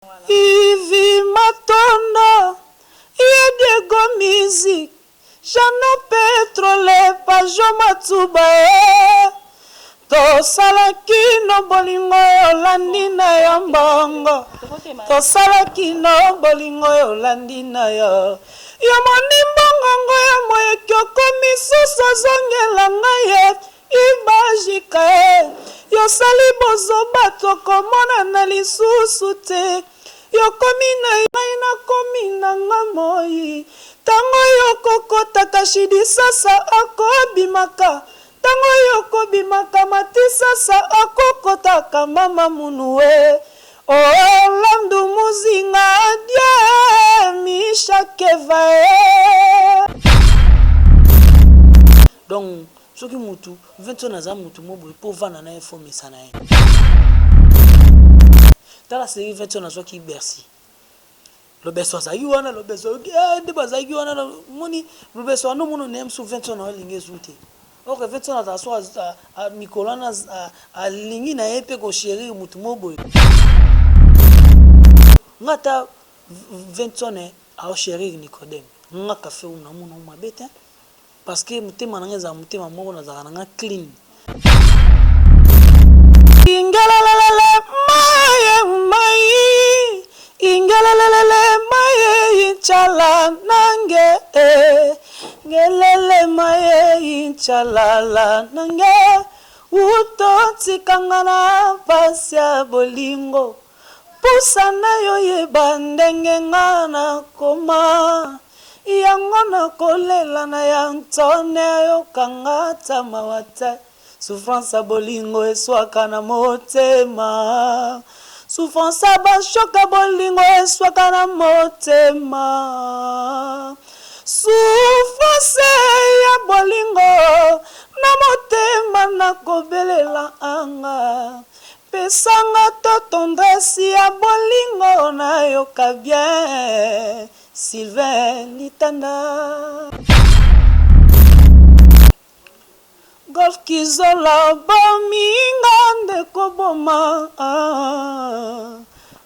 Yves Matondo, ye Diego Music, Jeannot Petrole, Pajo Matsuba eh. Tosalaki no bolingo olandi na yo mbongo, tosalaki no bolingo olandi na yo. Yo moni mbongo ngo ya moyeki okomi susu ozongela ngai ye Ibajika eh Yosali bozoba tokomonana lisusu te Yokomi na ngai nakomi na nga moyi Tango yokokotaka Shidisasa akobimaka Tango yokobimaka Matisasa akokotaka Mama munu eh Oh Landu Muzinga adieu Misha Keva eh. Donc soki mutu Vincent aza mutu mo boye po ovanda na ye faut omesana ye. Tala serie Vincent azwaki Bercy. Lobeso azalaki wana Lobeso eh, nde bazalaki wana moni Lobeso wana omona na ye mosusu Vincent na alingi ezu te. Or Vincent azala so mikolo wana alingi na ye mpe ko cherir mutu mo boye. Nga ata Vincent ao cherir Nicodème nga cafe oyo namona mabe te. Parce que motema na nga ezala motema moko nazalaka na nga clean. Ingelelelele maye mai ingelelelele maye inchala nange eh. Ngelele maye inchalala nange uto tikanga na pasi ya bolingo Posa nayo yeba ndenge nga nakoma Yango nakolela na ya Ntone ayoka nga ata mawa te Souffrance ya bolingo eswaka na motema Souffrance ya ba choc ya bolingo eswaka na motema Souffrance ya bolingo na motema nakobelela nga Pesa nga to tendresse ya bolingo nayoka bien Sylvain Litanda. Golf Kizola obomi nga nde koboma ah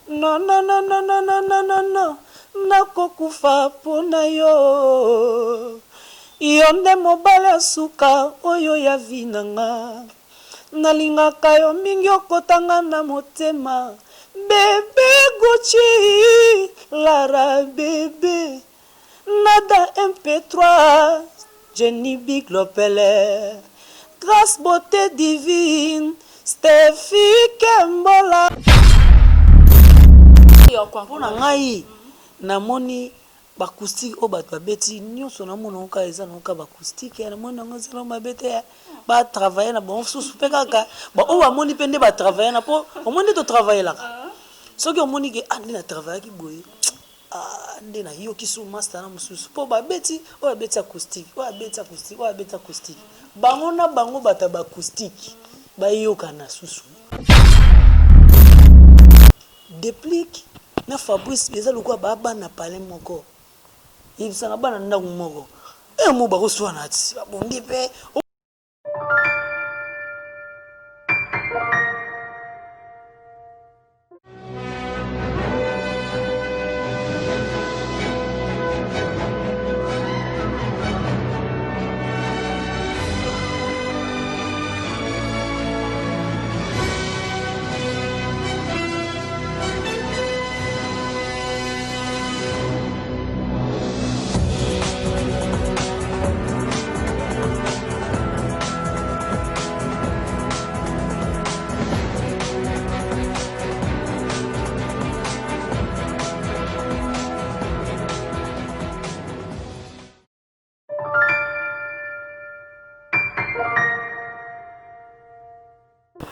Nononononononono nakokufa po na yo Yo nde mobali ya suka oyo ya vie na nga. Nalingaka yo mingi okota nga na motema bebe Gucci Lara bebe Nada MP3 Jenny Big Lopele Grace beaute divine Stephy Kembola. Mpo na ngai namoni Ba acoustique oyo batu babeti nionso na mona ngo kaka eza nango kaka ba acoustique na moni nango eza nango mabe te ba travailler na bango susu pe kaka ba oyo bamoni pe nde ba travailler na po omoni nde to travaillelaka soki omoni ke ah nde na travaillaki boye ah nde na yoki su masta na mosusu po babeti oyo abeti acoustique oyo abeti acoustique oyo abeti acoustique bango na bango bato ya ba acoustique bayokana susu. Deplick na Fabrice eza lokola ba bana palais moko yebisaka bana ndaku moko heure moko bako swana ti ba bundi pe.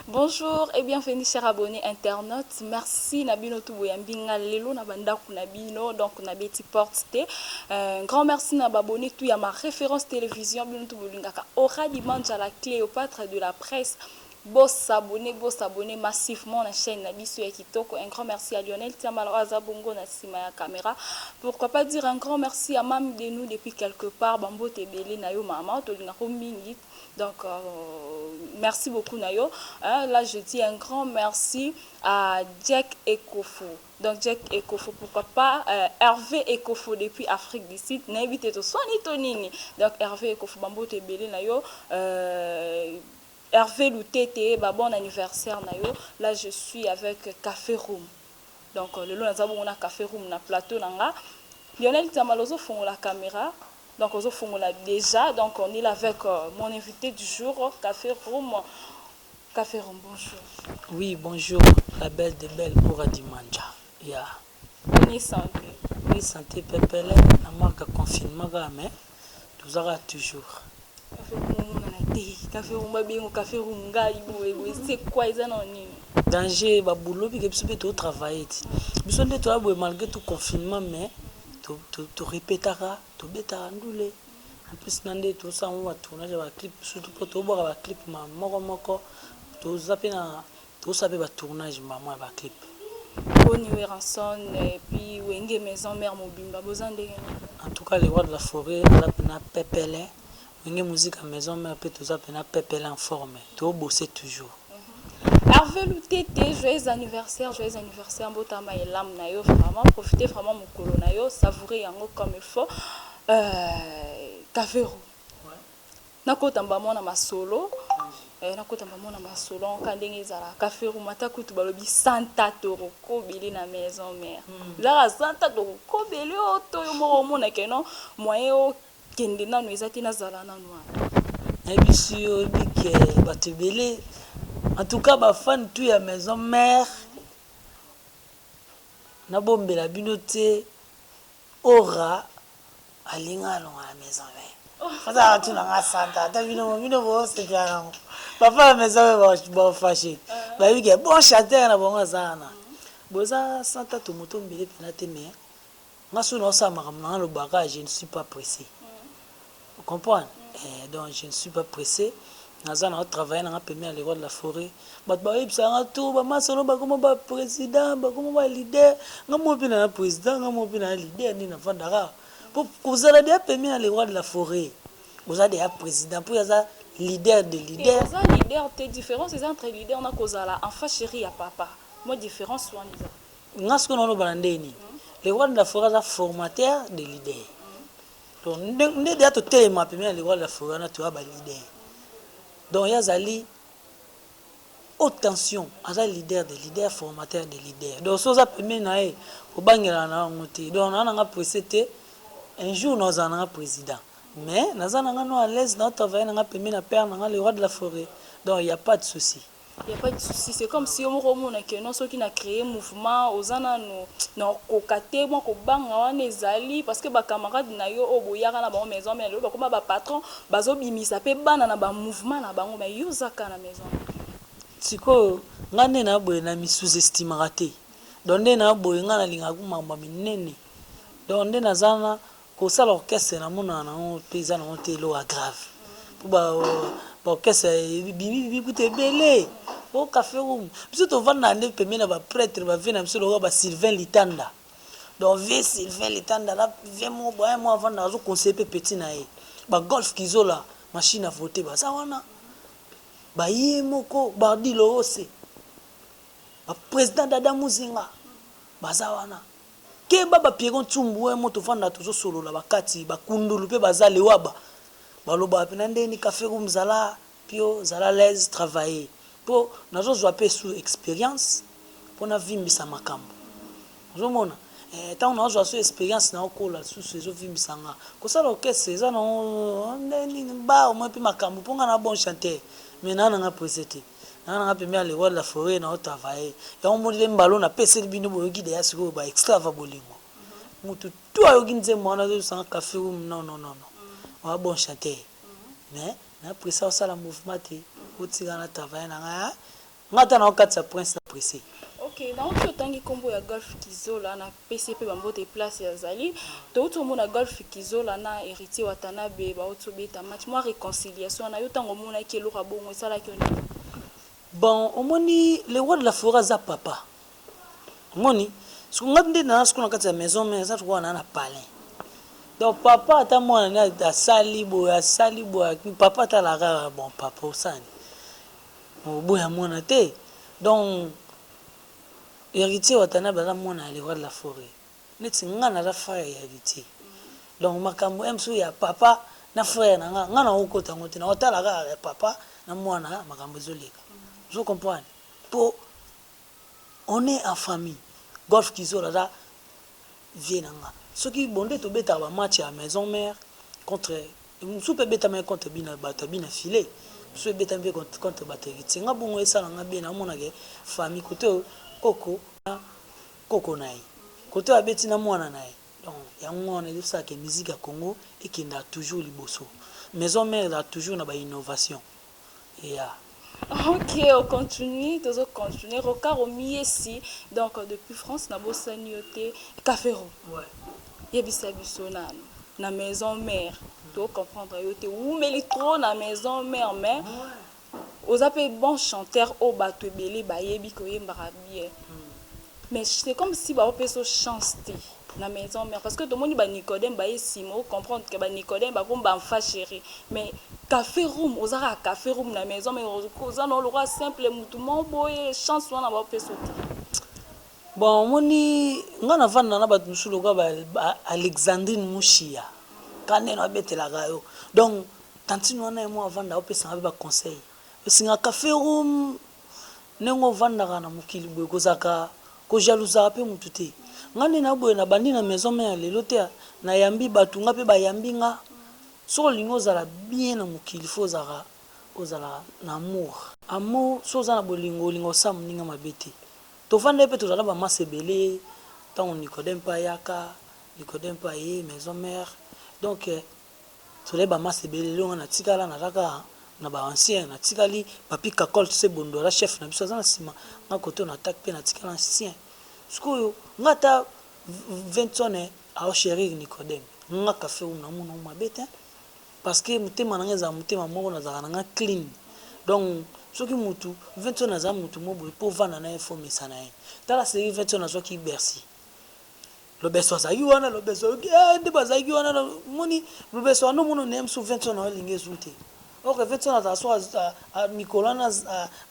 Bonjour et bienvenue chers abonnés internautes. Merci na bino tout boyambi nga lelo na bandaku na bino donc na beti porte te. Un grand merci na abonnés tout ya ma référence télévision bino tout bolingaka Aura Dimanja la Cléopâtre de la presse. Bo s'abonner, bo s'abonner massivement na chaîne na biso ya kitoko. Un grand merci à Lionel Tiamala oyo aza bongo na sima ya camera. Pourquoi pas dire un grand merci à Mamy de nous depuis quelque part. Ba mbote ebele na yo mama, tolingaka yo mingi. Donc merci beaucoup na yo. Hein, là je dis un grand merci à Jack Ekofo. Donc Jack Ekofo, pourquoi pas Hervé Ekofo depuis Afrique du Sud. Nayebi te toswani to nini. Donc Hervé Ekofo, ba mbote ebele na yo. Hervé Lutete, ba bon anniversaire na yo. Là je suis avec Café Roum. Donc lelo naza bongo na Café Roum na plateau na nga. Lionel Tiamala ozo fongola caméra. Donc ozo fongola déjà. Donc on est là avec mon invité du jour, Café Roum. Café Roum, bonjour. Oui, bonjour, la belle de belle Aura Dimanja. Yeah. Boni santé? Oui, santé pepele, na marque confinement kaka mais tozaka toujours. Café Roum omonana te. Café Roum babengo Café Roum ngai boye boye c'est quoi eza na nini? Danger ba boulot bike biso pe to travailler ti. Biso nde toya boye malgré tout confinement mais to to to répétaka, to betaka ndule. En plus na nde tosala mwa ba tournage ya ba clip surtout po tobwaka ba clip ma moko moko toza pe na tosala pe ba tournage mama ya ba clip. Boni Werrason et puis Wenge Maison Mère mobimba boza ndenge nini? En tout cas le roi de la foret aza pena pepele, Wenge Musica Maison Mère pe toza pena pepele en forme, to bosser toujours. Hervé Lutete, joyeux anniversaire, joyeux anniversaire, mbotama elamu na yo vraiment, profitez vraiment mokolo na yo, savourer yango comme il faut. Café Roum. Nakota mbamo na masolo, nakota mbamo na masolo nka ndenge ezalaka. Café Roum ata kutu balobi Santa Torokobele na Maison Mère. Ezalaka Santa Torokobele oyo to yo moko omonake non moyen okende nanu eza te, nazala nanu wana. Nayebisi yo oyebi ke bato ebele en tout cas ba fan tout ya Maison Mère nabombela bino te Aura alinga alonga na Maison Mère. Aza atuna nga Santa ata bino bino bosepela nango. Ba fan ya Maison Mère ba fâché. Bayebi ke bon chanteur na bango aza wana. Boza Santa tomoto mbele pena te mais nga soki naosala makambo na nga nalobaka je ne suis pas pressé. Comprendre? Eh, donc je ne suis pas pressé. Naza na travailler na nga pembeni ya le roi de la forêt. Bato bayebisaka nga to ba masolo bakoma ba président, bakoma ba leader. Nga moko mpe na président, nga moko mpe na leader nde navandaka. Po kozala deya pembeni ya le roi de la forêt, oza deya président po aza leader de leader. Oza leader te, différence eza entre leader na kozala enfant chéri ya papa. Moi différence wana eza. Nga sikoyo naloba na ndenge nini? Le roi de la forêt aza formateur de leader. Donc nde deya totelema pembeni ya le roi de la forêt wana toya ba leader. Donc ye azali haute tension, aza leader de leader, formateur de leader. Donc soki oza pembeni na ye kobangelaka na yango te. Donc naza na nga presse te, un jour nazala na nga président. Mais naza na nga no à l'aise, nao travailler na nga pembeni na père na nga le roi de la forêt. Donc il y a pas de souci. Y a pas de souci, c'est comme si yo moko omona que non soki na créer mouvement oza nanu na okoka te mwa kobanga wana ezali parce que ba camarades na yo oyo boyaka na bango maison mère lelo bakoma ba patron bazobimisa pe bana na ba mouvement na bango mais yo oza kaka na maison mère. Sikoyo nga nde na boye na mi sous estimaka te donc nde na boye nga nalingaka ku makambo ya minene donc nde naza wana Kosala orchestre na monaka nango pe eza nango te eloko ya grave po ba orchestre ebimi bimi kutu ebele oh cafe roum biso tovandaka nde pembeni na ba pretre ba vieux na biso lokola ba Sylvain Litanda donc vieux Sylvain Litanda na vieux moko boye moko avandaka azo conseiller pe petit na ye ba golf kizola machine à voter baza wana ba ye moko Bardi Lowose ba president Dada Muzinga baza wana. Keba ba Pierrot Ntsumbu un mot tovanda tozo solola ba kati ba kundulu pe baza lewaba balobaka pena ndeni cafe roum zala pio zala l'aise travailler po nazo zua pe sous experience po na vimbisa makambo ozo mona eh tango nazo zua sous experience nao kola susu ezo vimbisa nga kosala orchestre eza na nde nini ba omoni pe makambo po nga na bon chanteur mais na nanga presse te. Nanga nanga pembeni ya le roi de la foret nao travailler yango omoni pe mbala oyo napeseli bino boyoki dejà sikoyo ba esclave ya bolingo mutu tout ayoki nzembo wana azoyebisa nga cafe roum non non non oza bon chanteur mais na presse osala mouvement te otika na travailler na nga nga ata nao katisa prince na presse. Ok nauti otangi kombo ya golf kizola na pesi ye pe ba mbote place azali touti omona golf kizola na heritier watanabe bauti obeta match mwa reconciliation wana yo tango omonaki eloko ya bongo esalaki yo nini? Bon, omoni, le roi de la forêt aza papa. Omoni siko nga nde naza siko na kati ya maison mère, eza lokola naa na palin. Donc papa ata mwana ne asali boye, asali boye, papa atalaka kaka. Bon, papa osani oboya mwana te. Donc Héritier Watanabe aza mwana ya le roi de la forêt, neti nga naza frère ya Héritier. Donc makambo ya mosusu ya papa na frère na nga, nga nakokota yango te. Nakotala kaka ya papa na mwana, makambo ezoleka, ozo comprendre, po on est en famille. Golf Kizola aza vie na nga. Soki bon nde tobetaka bamatch ya maison mère contre mosusu mpe ebetamaki contre bina, bato ya bina file mosusu ebetami mpe contre bato ya Héritier. Nga bongo esala nga bien, naomonake famille kote oyo koko na koko na ye, kote oyo abeti na mwana na ye. Donc yango wana ezosalaka musique ya Congo ekendaka toujours liboso. Maison mère ezalaka toujours na bainnovation eya. Ok, on continue, tozo continuer. Rocard Omiesi, donc depuis France, nabosani yo te. Cafero. Ouais. Yebisa biso nanu. Na maison mère, to comprendre yo te. Oumeli trop na maison mère, mais oza pe bon chanteur oyo bato ebele bayebi koyembaka bien. Mais c'est comme si baopesa chance te na maison mère, parce que tomoni banicodème baye nsima, ocomprendre ke banicodème bakomi banfa chéri, mais Café Room oza kaka Café Room na maison, mais oza na lokwa simple mutu moko boye, chance wana baopesa te. Bon, omoni, nga navanda na bato mosusu lokola Alexandrine Mushia, ka ndenge abetelaka yo. Donc tantine wana ye mo avanda, opesanga mpe baconseil, esinga Café Room ndenge ovandaka na mokili boye, kozalaka kojalousaka mpe motu te. Nga nde na boye nabandi na maison mère ya lelo te, nayambi bato, nga mpe bayambi nga. Soki olingi ozala bien na mokili, fo ozalaka ozala na amour. Amour, so oza na bolingo, olinga osala moninga mabe te. Tovanda ye mpe tozala bamasa ebele. Ntango Nicodème mpe ayaka, Nicodème mpe aye maison mère, donc tozali bamasa ebele. Lelo nga natikala, naza kaka na baancien. Natikali Papi Kakol se Bondo, aza chef na biso, aza na nsima nga kote na attaque mpe natikala ancien. Sikoyo nga ata Vincent aochérir Nicodème, nga Café Room namona ngo mabe te, parce que motema na nga ezala motema moko, nazalaka na nga clean. Donc soki mutu Vincent aza mutu mo boye mpo ovanda na ye, fo mesa na ye. Tala série, Vincent azwaki Bercy, Lobeso azalaki wana, Lobeso oyoki nde bazalaki wana. Moni Lobeso wana, omona na ye mosusu Vincent aolingi ezu te. Or Vincent azala so mikolo wana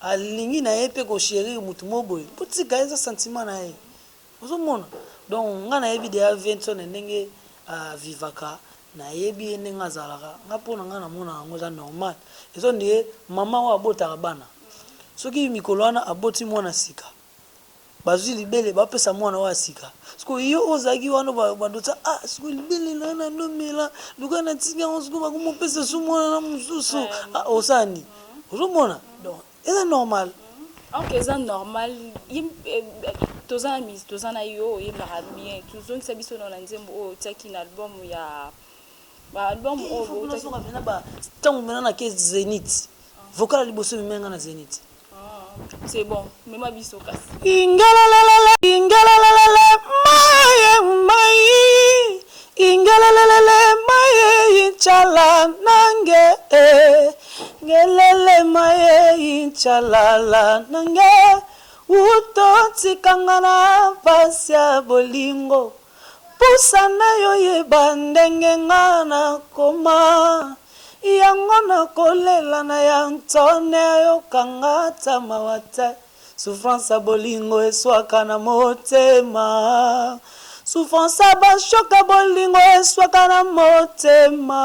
alingi na ye mpe kochérir mutu mo boye, mpo tika ye, eza sentiment na ye, ozomona. Donc nga nayebi deya Vincent ndenge avivaka, nayebi ye ndenge azalaka. Nga mpo na nga namona yango eza normal. Eza ndenge mama oyo abotaka bana, soki mikolo wana aboti mwana sika, bazwi libele, bapesa mwana oyo ya sika. Sikoyo yo oyo ozalaki wana, badota, ah, sikoyo libele na na ndomela luka na tika yango, sikoyo bakomopesa su mwana na mosusu, ah, osala nini? Ozomona, donc eza normal. Ok, eza normal. Toza na toza na yo, oyembaka bien. Tozongisa biso na nzembo oyo otiaki na album ya baalbum oyo. Ntango mena nake Zénith, vocal ya liboso ememenga na Zénith. C'est bon, mema biso kasi. Ingelelelele, ingelelelele, maye mai, ingelelelele, maye inchala nange, ngelele maye inchalala nange, utotikanga na pasi ya bolingo, pusa na yo yeba ndenge nga nakoma yango, nakolela na ya ntone, ayokanga ata mawa te. Souffrance ya bolingo eswaka na motema, souffrance ya bashoka bolingo eswaka na motema,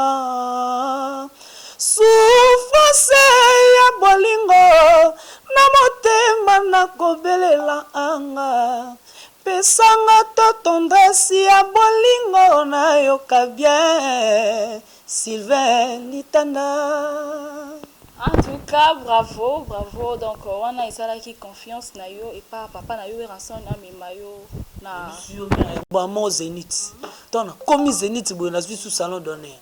souffrance ya bolingo na motema, nakobelela anga, pesanga to tendresse ya bolingo, nayoka bien. Sylvain Litanda. En tout cas, bravo, bravo. Donc wana esalaki confiance na yo epa papa na yo Werrason amema yo na bamo Zénith. Ntango nakomi Zénith boye, nazwi su salon d'honneur.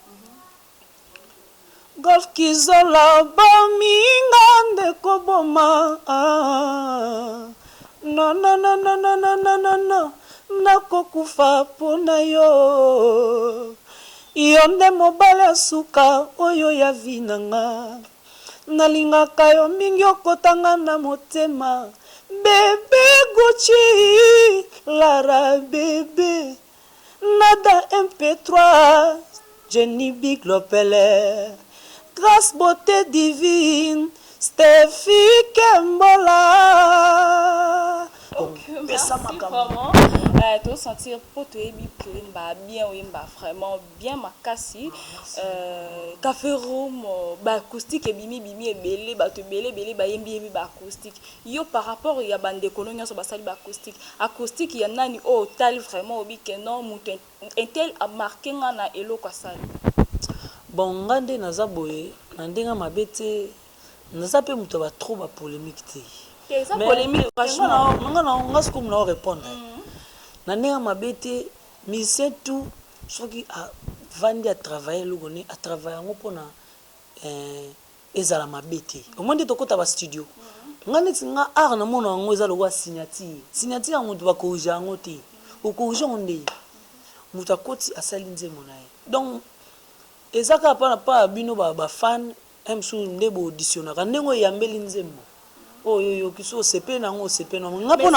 Golf Kizola bominga nde koboma, non, non, non, non, non, non, non, non, non, nakokufa mpo na yo. Yo nde mobali ya suka oyo ya vie na nga. Nalingaka yo mingi okota nga na motema Bebe Gucci Lara bebe Nada MP3 Jenny Biglopele Grace beauté divine Stephy Kembola. Ok, merci vraiment. To sentir po toyebi koyemba bien, oyemba vraiment bien makasi. Café Roum, ba acoustique ebimi bimi ebele, bato ebele ebele bayembi yembi ba acoustique. Yo, par rapport ya bandeko no nyonso basali ba acoustique, acoustique ya nani oyo otali vraiment obi ke non, moto un tel amarquer nga na eloko asali? Bon, nga nde naza boye, na ndenge mabe te, naza mpe moto ya batro bapolémique te. Te, eza polémique franchement. Nga na nga sikoyo na répondre na ndenge mabe te. Musicien tout, soki avandi, atravaille eloko ne, atravaille yango mpona ezala mabe te. Omoi nde tokɔta bastudio, nga neti nga art namona yango eza lokola signature. Signature ya moto, bakorige yango te. Okorige yango nde moto akoti, asali nzembo na ye. Donc eza kaka mpana mpa ya bino bafan mosusu nde boauditionnaka ndenge oyambeli nzembo oyo oyoki. So osepeli na yango, osepeli na yango. Nga mpo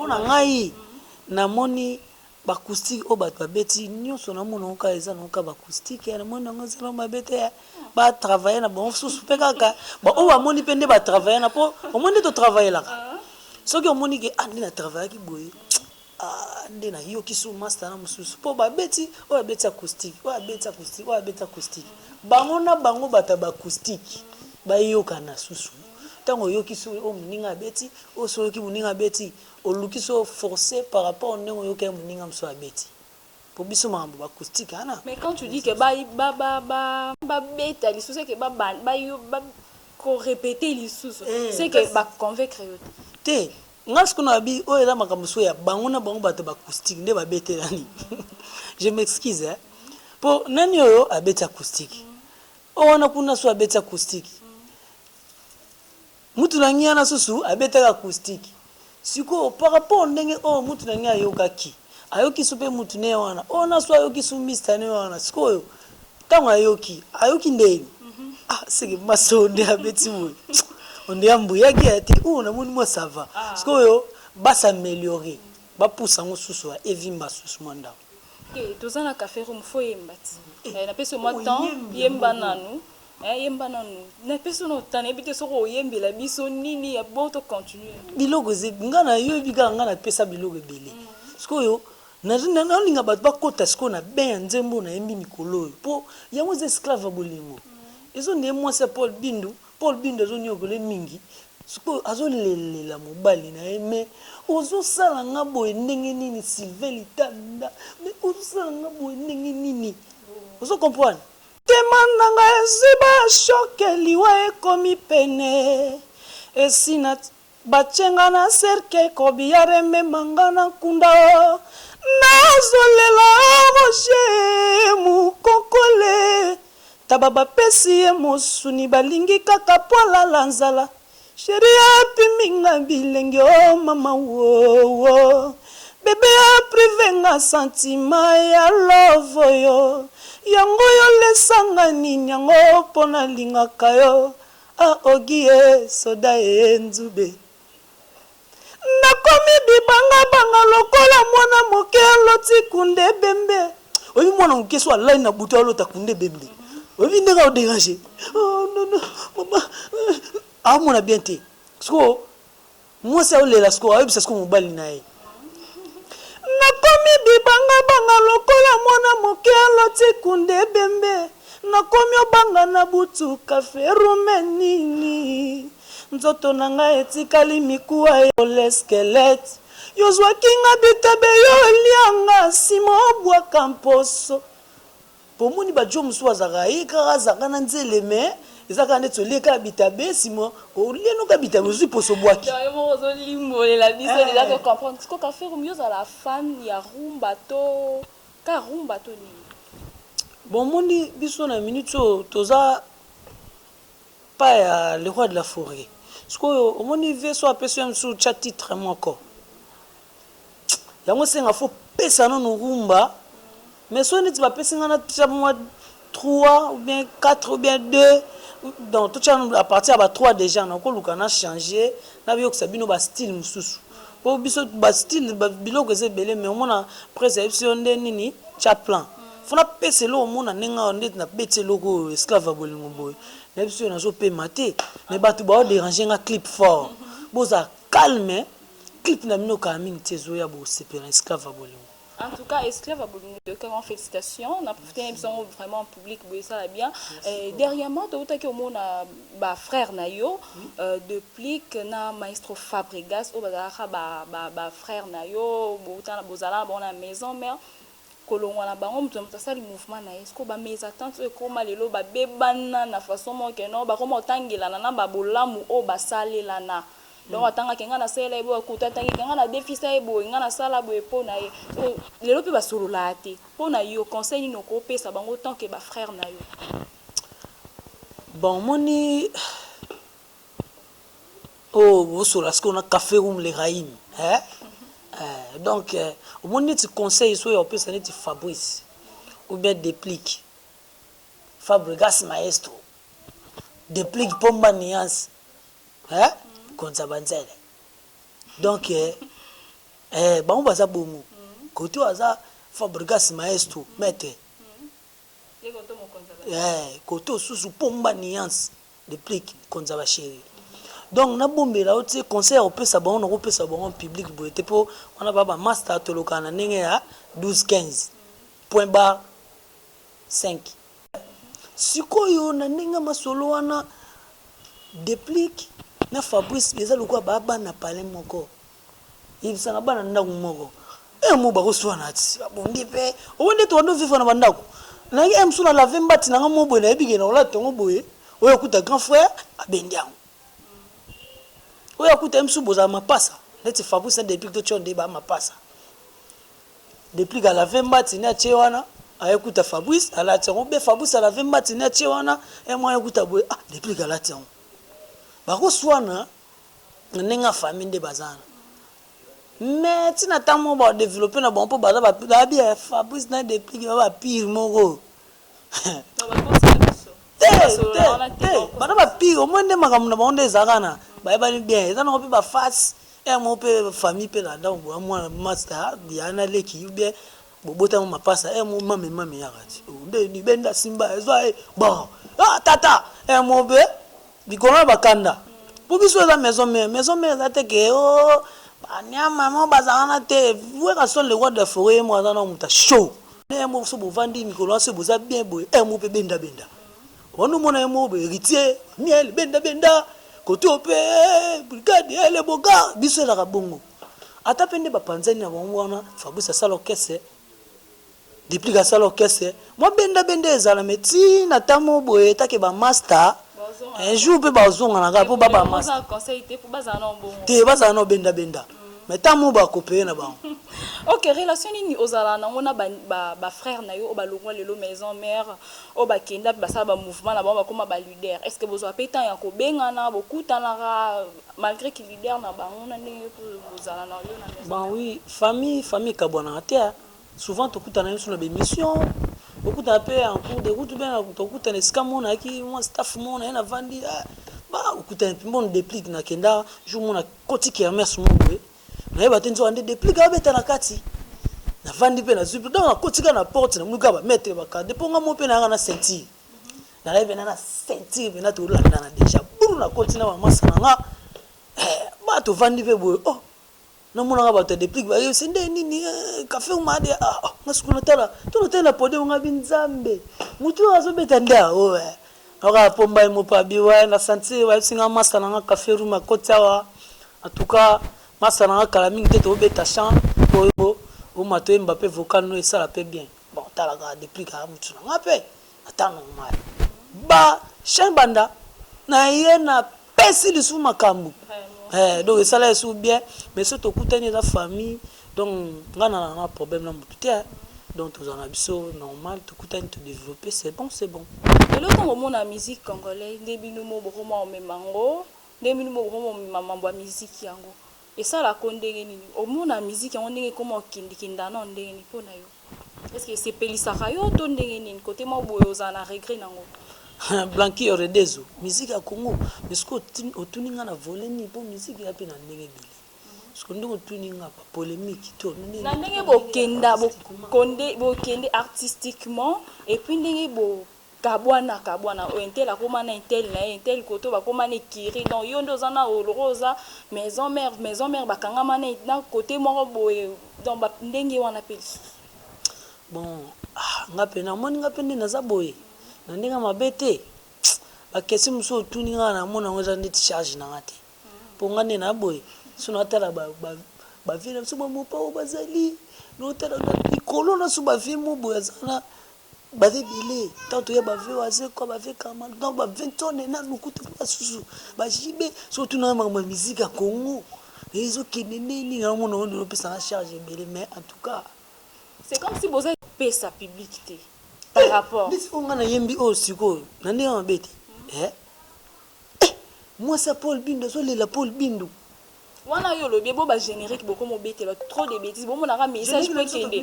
na ngai, namoni baacoustique oyo bato babeti nyonso, namona yango kaka eza nango kaka baacoustique. Namoni yango eza nango mabe te, batravaille na bango susu mpe kaka baoyo bamoni mpe nde batravaille na. Mpo omoni nde totravaillelaka, soki omoni ke ah, nde natravaillaki boye, ah, nde nayoki su master na mosusu, mpo babeti oyo abeti acoustique, oyo abeti acoustique, oyo abeti acoustique, bango na bango bato ya baacoustique bayokana susu. Ntango oyoki so oyo moninga abeti, oyo so oyoki moninga abeti, oluki so forcé par rapport ndenge oyoki ya moninga mosusu abeti, po biso makambo baacoustique wana. Mais quand tu dis que babeta lisusu, ke korépéter lisusu, c'est que baconvaincre yo te? Te. Nga sikoyo na babi oyo eza makambo so ya bango na bango, bato baacoustique nde babetelani. Je m'excuse, hein. Mpo nani oyo abeti acoustique, oyo wana kuna so abeti acoustique, mutu na ngai wana susu abetaka acoustique. Sikoyo par rapport ndenge oyo mutu na ngai ayokaki, ayoki so mpe mutu ne wana oyo na so ayoki su mista ne wana. Sikoyo ntango ayoki, ayoki ndeni, ah, seke maso nde abeti boye, onde ambuyaki ya te oyo namoni mwa ça va. Sikoyo bas'améliorer, bapusa yango susu, evimba susu mwa ndako. Te, toza na Café Roum, faut yemba ti. Napesi yo mwa temps, yemba nanu, yemba nanu. Napesi yo na temps, nayebi te soki oyembela biso nini ya bon, to continue. Biloko eze, nga nayobi kaka, nga napesa biloko ebele. Sikoyo nalinga bato bakɔta sikoyo na bain ya nzembo nayembi mikolo oyo, mpo yango eza esclave ya bolingo. Ezonde ye mwasi ya Paul Bindu. Paul Bindu azoniokola mingi. Sikoyo azolelela mobali na ye: "Mais ozosala nga boye ndenge nini, Sylvain Litanda? Mais ozosala nga boye ndenge nini?" Ozo comprendre? Tema na ngai ezwi bachoc, liwa ekomi pene, esi na batyenga na cercueil, corbillard ememanga na nkunda. Nazolela Roger Mokokole, taba bapesi ye mosuni, balingi kaka po alala nzala. Chéri apiminga bilengi o mama wowo, bébé apriver nga sentiment ya love oyo. Yango yo lesanga nini yango mpo nalingaka yo? A ogi ye soda ye nzube, nakomi bibangabanga lokola mwana moke aloti kunde ebembe. Oyebi mwana moke so alali na butu, alota kunde ebembe, oyebi ndenge aodéranger? Oh, non, non, mama aomona bien te. Sikoyo mwasi aolela, sikoyo ayebisa sikoyo mobali na ye: "Nakomi bibangabanga lokola mwana moke aloti kunde ebembe, nakomi obanga na butu. Café Roum nini, nzoto na ngai etikali mikuwa ya squelette. Yozwaki nga bitabe, yo olianga, nsima obwaka mposo." Po omoni bajo mosusu azalaka ye kaka, azalaka na nzele, mais eza kaka neti olie kaka bitabe, nsima olie noka bitabe, ozwi poso, obwaki. Yo moko ozolimbolela biso déjà, to comprendre. Siko Café Roum, yo ozala fan ya rumba to ka rumba to nini? Bon, omoni biso na minute oyo toza pa ya le roi de la forêt. Sikoyo omoni ve so apesi yo mosusu, tya titre moko, yango esenga faut pesa nanu rumba. Mais so neti bapesi nga na tia mwa 3 ou bien 4 ou bien 2. Donc totya à partir ya ba 3 déjà, nakoluka na changer, nayokisa bino bastyle mosusu, po biso bastyle, biloko eza ebele. Mais omona presse ayebisi yo nde nini, tya plan. Fo napesa eloko, omona ndenge awa nde nabeti eloko oyo, Esclave ya Bolingo. Boye nayebi biso oyo nazopema te, mais bato baoderange nga. Clip fort, bozala calme, clip na bino kala mingi te ezoya, bosepela, Esclave ya Bolingo. En tout cas, Esclave ya Bolingo, vraiment félicitations. Na profité na biso vraiment en public boye, esala bien. Dernièrement toutaki omona bafrère na yo Deplick na maestro Fabregas, oyo bazalaka bafrère na yo, bozala na bango na maison mère. Kolongwa na bango, moto na moto asali mouvement na ye. Siko bamésentente oyo ekóma lelo, babebana na façon moko ke non, bakóma kotangelana na babolamu oyo basalelana. Donc atangaki ngai nasalela ye boye, akuta atangaki ngai nadefisa ye boye, ngai nasala boye mpo na ye. Lelo mpe basololaka te. Mpo na yo, conseil nini okopesa bango tant que bafrère na yo? Bon, omoni oyo bosola sikoyo na Café Room Le Raim, eh? Eh, donc omoni neti conseil so oyo opesa neti Fabrice ou bien Deplick Fabregas, maestro Deplick Pomba Nuance, eh? Konza banzele. Donc bango baza bongo, kote oyo aza Fabregas maestro maître, kote osusu Pomba Nuance, Deplick konza bachéri. Donc nabombela yo tie conseil ya kopesa bango, nakopesa bango en public boye te, mpo wana ba bamaster tolokaka na ndenge ya 12 15 point bar 5. Sikoyo na ndenge masolo wana, Deplick na Fabrice eza lokola baa bana pale moko, yebisanga bana ndako moko e mo bakoswana ti babundi mpe oyo nde tobandi ovivre na bandako. Nangi e mosu na lave mbati nanga mo boye, nayebi ke na kolata yango boye. Oyo akuta grand frère abendi yango, oyo akuta ye mosusu bozala mapasa neti Fabrice na Deplick, totio nde ba mapasa. Deplick alave mbati ne atie wana, ayekuta Fabrice alati yango be. Fabrice alave mbati ne atie wana, ye mwa ayekuta boye, ah, Deplick alati yango. Bakoswana na ndenge ya famille nde baza wana, mais ntina ntango moko badéveloppe na bango, mpo baza babi ya Fabrice na Deplick ba bapire moko te te, baza bapire. Omoi nde makambo na bango nde ezalaka na bayebani bien, eza nango mpe baface ya moko mpe famille mpe na ndako boya mwana master ya na leki bien, bobotama mapasa e mo mame mame yaka ti nde libenda simba ezwa ye. Bon, ah, tata e mo mpe likolo na bakanda, mpo biso eza maison mère. Maison mère eza te ke o banyama mo bazalaka na te. Weka son le roi de la forêt, ye mo aza na moto chaud ye mo. So bovandi mikolo wana, so boza bien boye, e mo mpe benda benda wana, omona ye moko boye, héritier miel benda benda kote oyo mpe brigade ele bogar. Biso ezalaka bongo, ata mpe nde bapanzani na bango wana, Fabrice asala orchestre, Deplick asala orchestre, mwa benda benda ezala. Me ntina ta mo boye etake bamaster un jour mpe bazongana kaka, mpo ba bamaster te bazala na benda benda, mais ta mo bakopeye na bango. Ok, relation nini ozala nango na bafrère na yo oyo balongwa lelo maison mère, oyo bakenda mpe basala bamouvement na bango, bakóma baleader? Est ce que bozwa mpe temps ya kobengana, bokutanaka malgré ki leader na bango na ndenge bozala na yo na maison? Bon, oui, famille, famille ekabwanaka te. Souvent tokutana biso na bémission, okutana mpe en cours de route bien, tokutana esika moko, nayaki mwa staff moko na ye, navandi ba okutana mpe mbona Deplick. Nakenda jour moko, nakoti kermesse moko boye, nayeba te nzoka nde Deplick abeta na kati. Navandi mpe nazwi mpe, donc nakoti kaka na porte, namoni kaka bamaître bakade, mpo nga mo mpe nayaka na ceinture, nalai mpena na ceinture mpena, tolandana déjà buru. Nakoti na bamasa na nga, ba tovandi mpe boye, oh, namonaka bato ya Deplick bayebisi nde nini, Café Umade. Ah, nga sikoyo natala to natali na podium, nga bi Nzambe, motu oyo azobeta nde aoyo kaka Pomba ye mopo abi wa na sentir. Bayebisi nga masa na nga Café Room akoti awa. En tout cas, masa na nga kala mingi te tobeta chant oyo oma toyemba mpe vocal no esala mpe bien. Bon, talaka Deplick aya motu na nga mpe ata normal ba chant banda na ye napesi lisusu makambo. Donc esala esu bien, mais so tokutani eza famille. Donc nga na na problème na motu te, donc tozala na biso normal, tokutani, todéveloppe, c'est bon, c'est bon. Lelo ntango omona musique congolais nde bino mo bokoma omema yango, nde bino mo bokoma omema mambo ya musique yango, esalaka ndenge nini? Omona musique yango ndenge ekoma okendekenda nao ndenge nini mpo na yo? Est ce que esepelisaka yo to ndenge nini? Kote mwa boye ozala na regret nango? Blanqui Oredezo, musique ya Congo. Mais sikoyo otuni nga na volet nini? Po musique eza pe na ndenge ebele. Sikoyo ndenge otuni nga ba polemique to na ndenge bokenda bokonde bokende artistiquement et puis ndenge bo kabwana kabwana, oyo intel akoma na intel na ye, intel koto bakoma na ekiri. Donc yo nde oza na oloko, oza maison mère, maison mère bakangama na côté moko boye. Donc ndenge wana mpe lisusu. Bon, ah, nga mpe namoni, nga mpe nde naza boye na ndenge mabe te. Baquestion mosusu otuni nga, namona yango eza ndeti charge na nga te, mpo nga nde na boye so natala bavieux na biso, bamopa oyo bazali naotala na likolo na so, bavieux mo boye aza na baza ebele. Ntango toya bavieux Wazekwa, bavieux Kama, donc ba 20 tonne nanu kutu mpe basusu bajibe. So otuna makambo ya musique ya Congo ezokende ndeni, namona oyo opesanga charge ebele, mais en tout cas C'est comme si boza pesa public te par rapport Ndeti oyo nga nayembi oyo sikoyo na ndenge mabe te. Mwasi ya Paul Bindu azolela Paul Bindu. Wana yo olobi bo bagénérique, bokoma obetela trop de bêtises, bomonaka message po ekende.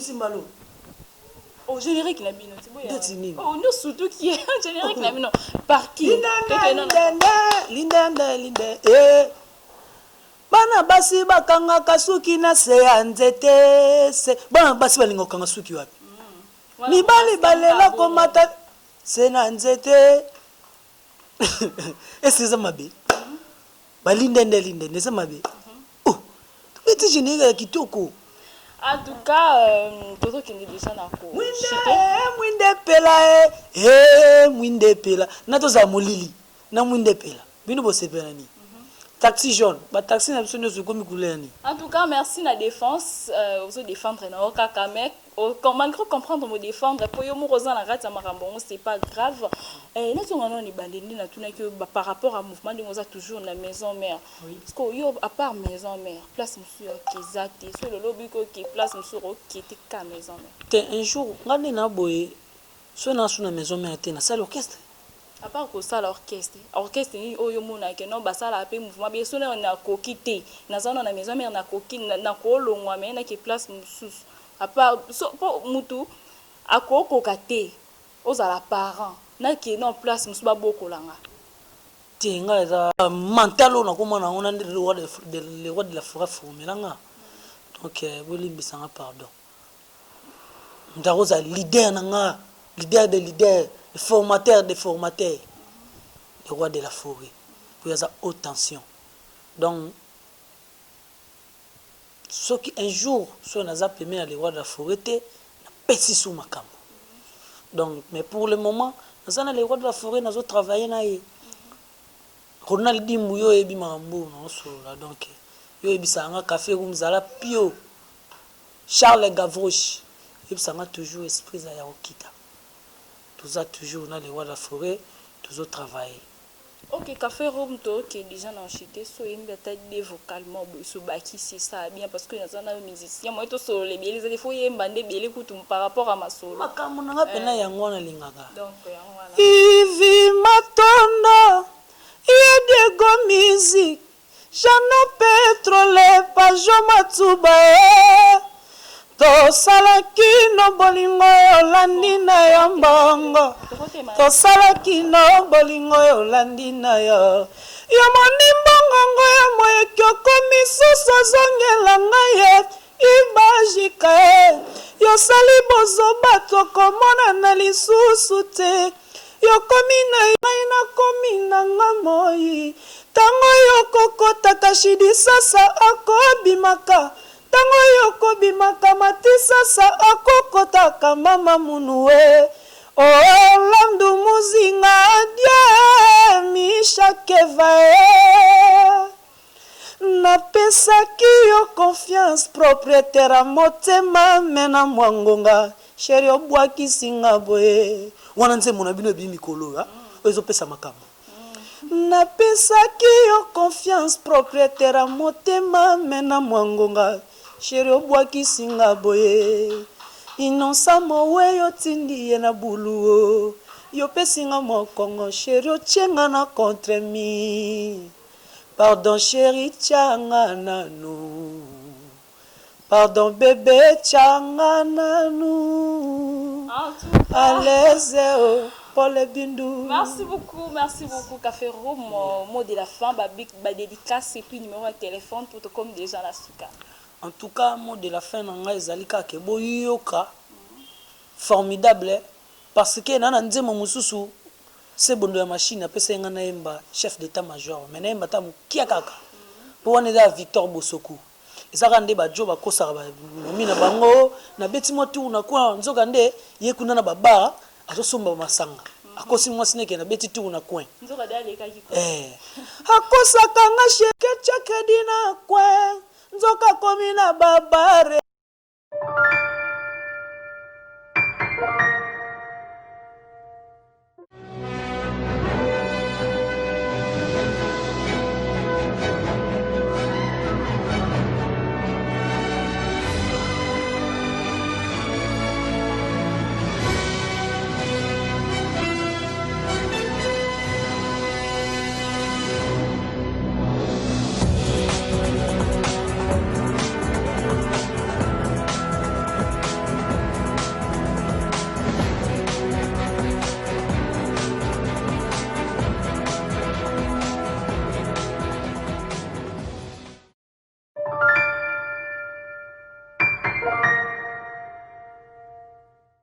Oh, générique na bino. Ndeti nini? Oh, nous surtout qui est générique na bino parking. Lindende, linde, bana basi bakangaka suki na se ya nzete se. Bana basi balinga kokanga suki wapi? Mibali balela komata se na nzete. Ese eza mabe? Balindende, lindende eza mabe? Oh, tobeti générique ya kitoko. En tout cas, tozokende déjà na ko Mwinde epela e, mwinde epela na tozala molili na mwinde epela. Bino bosepela nini? Taxi jaune, bataxi na biso nyonso ekomi couleur nini? En tout cas, merci na défense. Ozodéfendre na yo kaka, mais malgré comprendre mo défendre po yo moko oza na kati ya makambo yango, c'est pas grave. Nazonga nano ebande nde natunaki yo par rapport à mouvement, ndenge oza toujours na maison mère. Parce que yo, à part maison mère, place mosusu yoke eza te? So lelo obiki oke place mosusu, oke te, ka maison mère? Te, un jour nga nde na boye so nasu na maison mère te, nasali orchestre. À part kosala orchestre, orchestre nini oyo omonaka no basalaka mpe mouvement be? So nakoki te, naza wana na maison mère, nakoki nakolongwa me nake place mosusu, à part so mpo mutu akokoka te, ozala parent, nake no place mosusu babokolanga. Te, nga eza mental oyo nakoma nango na nde le roi de la forêt aformelanga. Donc bolimbisanga, pardon. Moto akozala leader na nga, leader de leader, formateur de formateur, le roi de la forêt, oyo aza haute tension. Donc soki un jour soki naza pembeni ya le roi de la forêt te, napesi su makambo. Donc, mais pour le moment naza na le roi de la forêt, nazotravaille na ye. Ronald Dimbu, yo oyebi makambo oyo naosolola. Donc yo oyebisaka nga café room zala pio. Charles Gavroche oyebisaka nga toujours esprit eza ya kokita. Toza toujours na le roi de la forêt, tozotravaille. Ok, café room, toke déjà na enchite. So oyembi ata de vocalement boye, so bakisi esala bien, parce que naza na yo musicien moye, tosolola ebele eza te, fo oyemba nde ebele kutu par rapport à masolo. Makambo na nga mpena yango wana alingaka. Donc yango wana. Ivi Matondo, ye Diego Musique, Jano Petrole, Pajo Matuba e. Tosalaki no bolingo oyo olandi na yo mbongo. Tosalaki no bolingo oyo olandi na yo. Yo moni mbongongo ya moyeki, okomi susu ozongela ngai ye ibajika e. Yosali bozoba, tokomonana lisusu te. Yokomi na ngai, nakomi na nga moi. Ntango yokokotaka shidisasa akobimaka, ntango yokobimaka matisasa akokotaka. Mama munu e Olandu muzinga die mishakeva e. Napesaki yo confiance, propriétaire ya motema, me na mwa ngonga, chéri, obwakisinga boye. Wana nzembo na bino ebimi mikolo oyo ezopesa makambo. Napesaki yo confiance, propriétaire ya motema, me na mwa ngonga, chéri, obwakisinga boye. Inosa mowe, yotindi ye na bulu o, yopesinga mokongo, chéri, otienga na contre mi. Pardon chéri, tianga nanu. Pardon bébé, tianga nanu. En tout cas, À l'aise oh. Paul Bindu. Merci beaucoup, merci beaucoup, Café Roum. Mot de la fin, ba, big, ba dédicace et puis numéro de téléphone pour te comme déjà la souka. En tout cas, mot de la fin na ngai ezali kaka boyoka Formidable, parce que na na nzembo mosusu se bondo ya machine apesa ye ngai nayemba chef d'état major, mais nayemba ata mokia kaka mpo wana eza ya Victor Bosoko. Eza kaka nde bajo bakosaka bamomi na bango, nabeti mwa tour na coin, nzoka nde ye kuna na babar azosomba masanga, akosi mwasi neke nabeti tour na coin. Nzoka de alekaki kwa. Eh. Akosaka nga sheke crédit na coin, nzoka akomi na babare.